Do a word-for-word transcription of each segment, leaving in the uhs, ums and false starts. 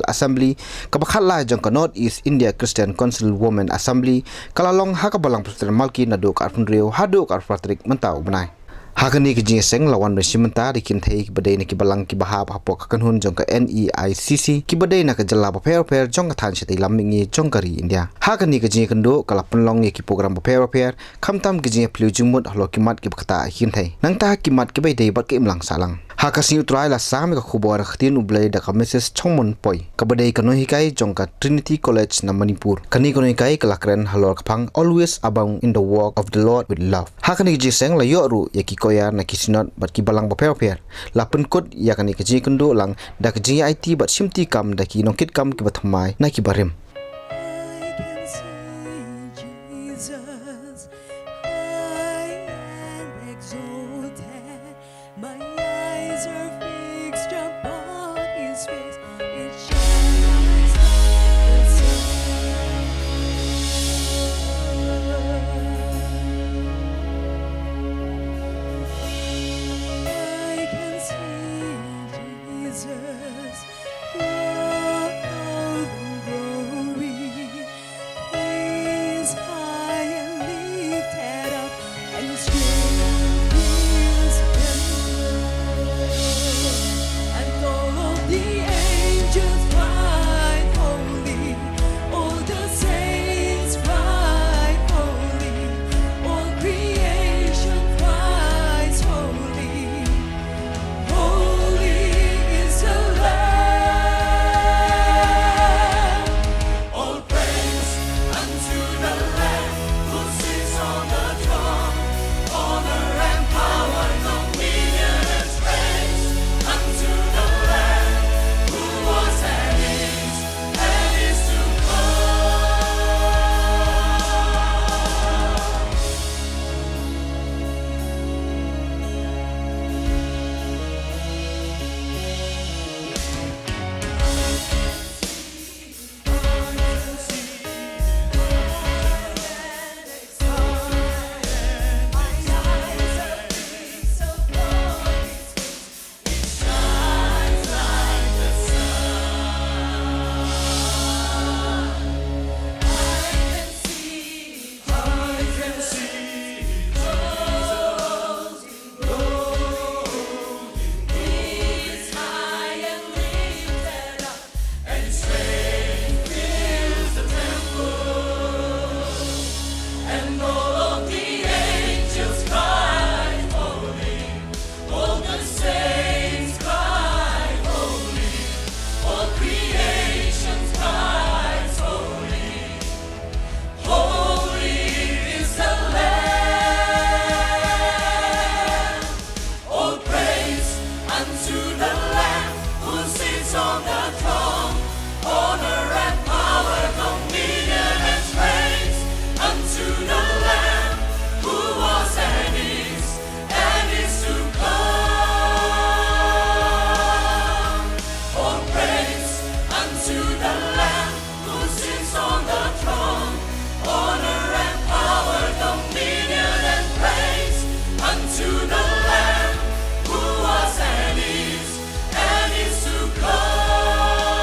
Assembly, kaba khatlai jong ka North East India Christian Council Women Assembly, ka la long ha ka Balang Presbyterian Malki naduh ka arphew hynriew haduh ka arphew phra tarik mynta u bnai. Ha kane ka jingïaseng la wan ban shim bynta da ki kynthei kiba dei na ki balang kiba hap hapoh ka kynhun jong ka N E I C C, kiba dei na ka jylla bapher bapher jong ka thaiñ shatei lam mihngi jong ka ri India. Ha kane ka jingïakynduh ka la pynlong ïa ki program bapher bapher, khamtam ki jingïaphylliew jingmut halor ki mat kiba ktah ïa ki kynthei, nangta ki mat kiba ïadei bad ka imlang sahlang. Ha ka Sngi U Trai la sam ïa ka khubor ha ka ktien U Blei da ka Missus Chongmon Poi, kaba dei ka nonghikai jong ka Trinity College na Manipur. Kane ka nonghikai ka la kren halor ka phang Always Abound in the Work of the Lord with Love. Ha kane ka jingïaseng la ïoh ruh ïa ki koyar na ki synod bad ki balang bapher bapher. La pynkut ïa kane ka jingïakynduh lang da ka jingïaiti bad shimti kam da ki nongkitkam kiba thymmai na kiba rim. I can see Jesus high and exalted. My eyes are fixed upon his face. It shines like the sun. I can see Jesus. Lord of glory, he is high and lifted up, and his train fills the temple. And all of the angels cry, "Holy." All the saints cry, "Holy." All creation cries, "Holy." Holy is the Lamb. All praise unto the Lamb who sits on the throne. Honor and power, dominion and praise unto the Lamb who was and is and is to come. And all of the angels cry, "Holy." All the saints cry, "Holy." All creation cries, "Holy." Holy is the Lamb. All praise unto the Lamb who sits on the throne. Honor and power, dominion and praise unto the Lamb who was and is and is to come. All praise unto the Lamb who sits on the throne. Honor and power, dominion and praise unto the Lamb who was and is and is to come.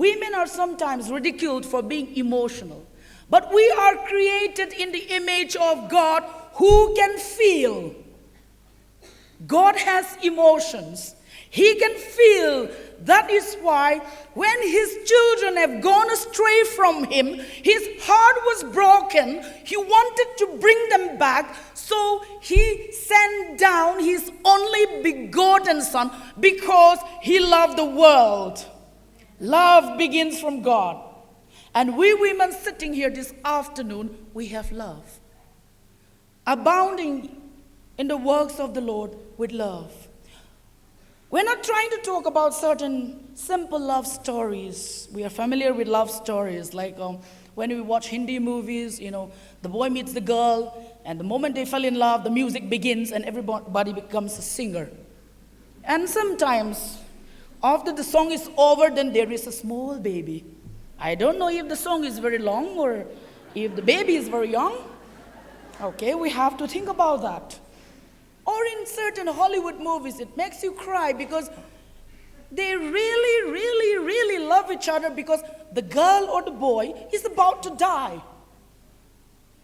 Women are sometimes ridiculed for being emotional, but we are created in the image of God, who can feel. God has emotions. He can feel. That is why when his children have gone astray from him, his heart was broken. He wanted to bring them back. So he sent down his only begotten son because he loved the world. Love begins from God. And we women sitting here this afternoon, we have love. Abounding in the works of the Lord with love. We're not trying to talk about certain simple love stories. We are familiar with love stories, like, um, when we watch Hindi movies, you know, the boy meets the girl, and the moment they fell in love, the music begins and everybody becomes a singer. And sometimes After the song is over, then there is a small baby. I don't know if the song is very long or if the baby is very young. Okay, we have to think about that. Or in certain Hollywood movies, it makes you cry because they really, really, really love each other because the girl or the boy is about to die.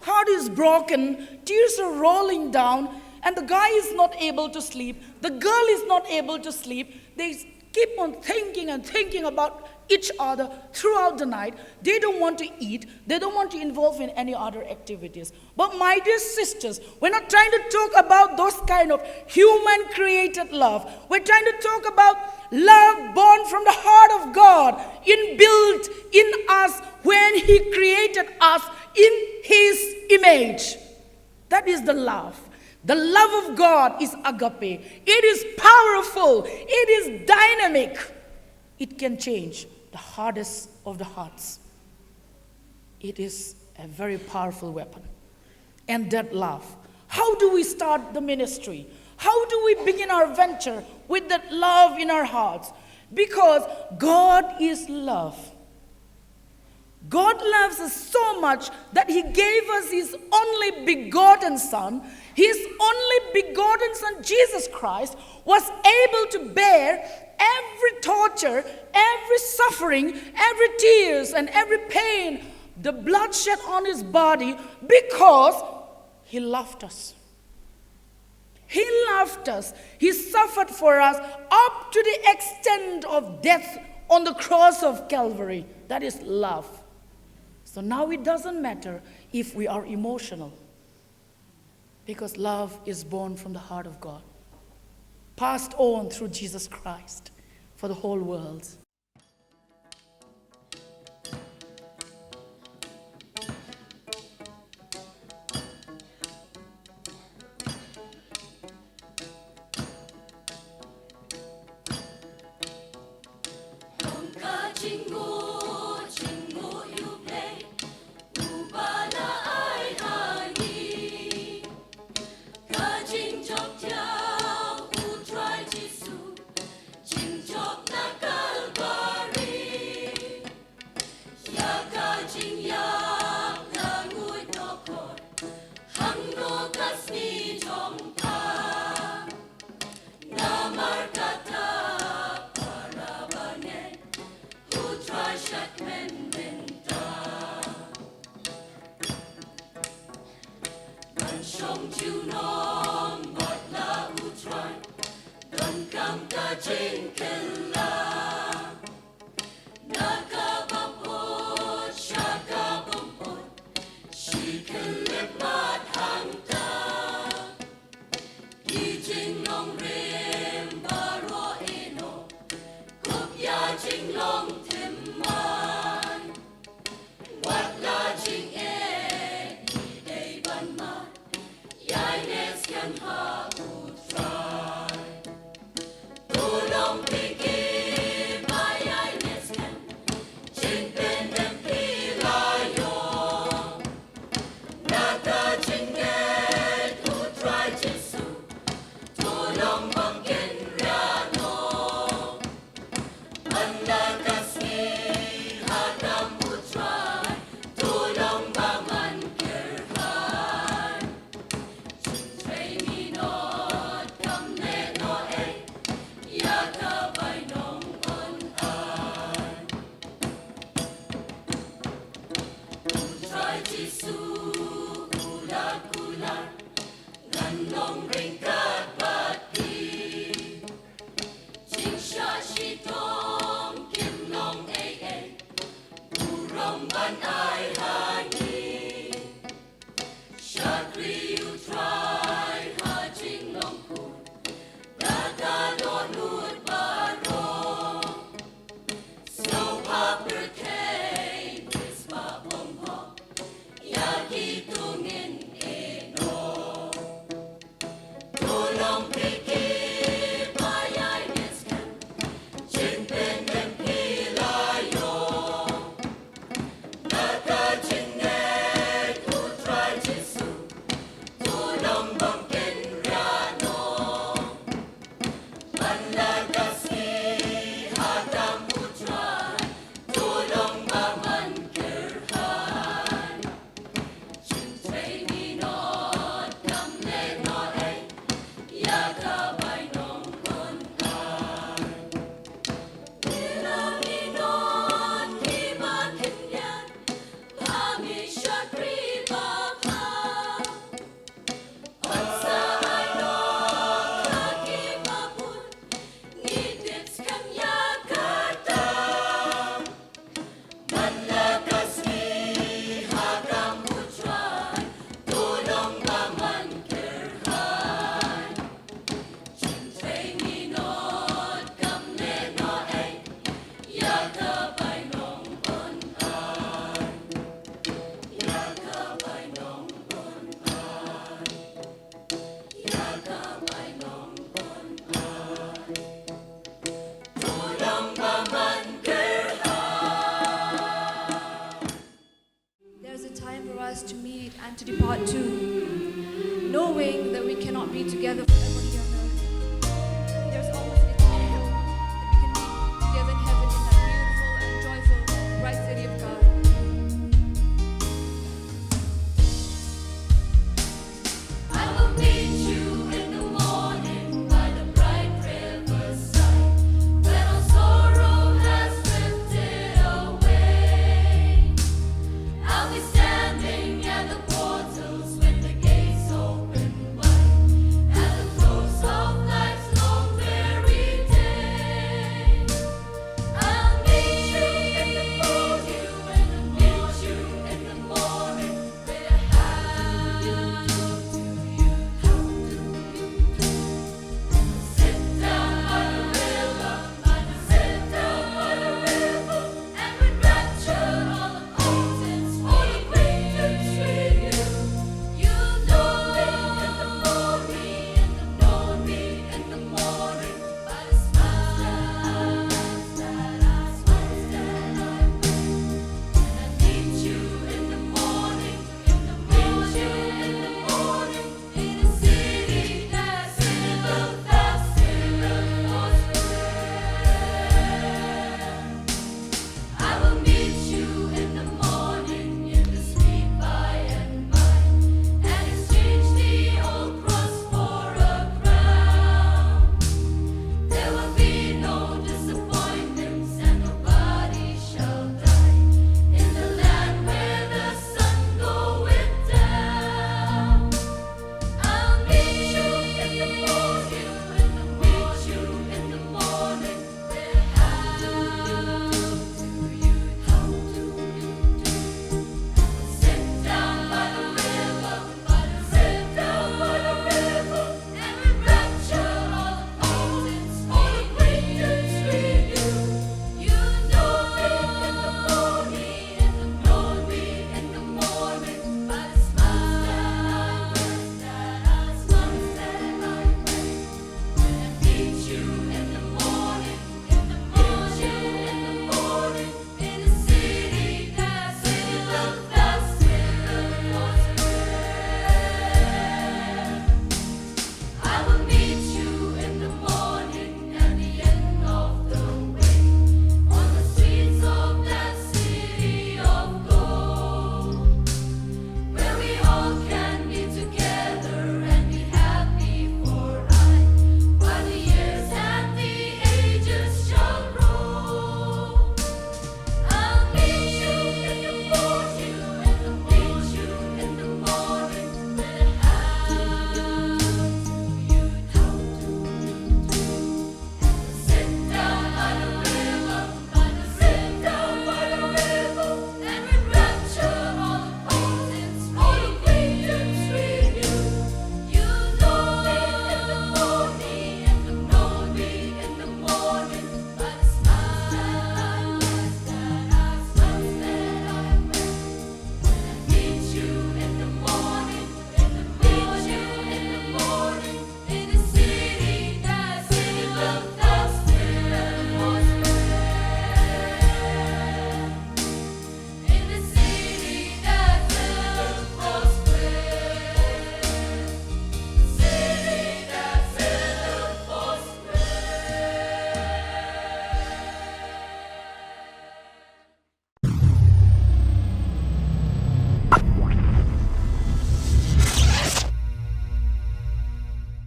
Heart is broken, tears are rolling down, and the guy is not able to sleep, the girl is not able to sleep. They keep on thinking and thinking about each other throughout the night. They don't want to eat, they don't want to involve in any other activities. But my dear sisters, we're not trying to talk about those kind of human created love. We're trying to talk about love born from the heart of God, inbuilt in us when He created us in His image. That is the love. The love of God is agape. It is powerful. It is dynamic. It can change the hardest of the hearts. It is a very powerful weapon. And that love. How do we start the ministry? How do we begin our venture with that love in our hearts? Because God is love. God loves us so much that He gave us His only begotten Son. His only begotten Son, Jesus Christ, was able to bear every torture, every suffering, every tears, and every pain, the bloodshed on His body, because He loved us. He loved us. He suffered for us up to the extent of death on the cross of Calvary. That is love. So now it doesn't matter if we are emotional, because love is born from the heart of God, passed on through Jesus Christ for the whole world. To depart to.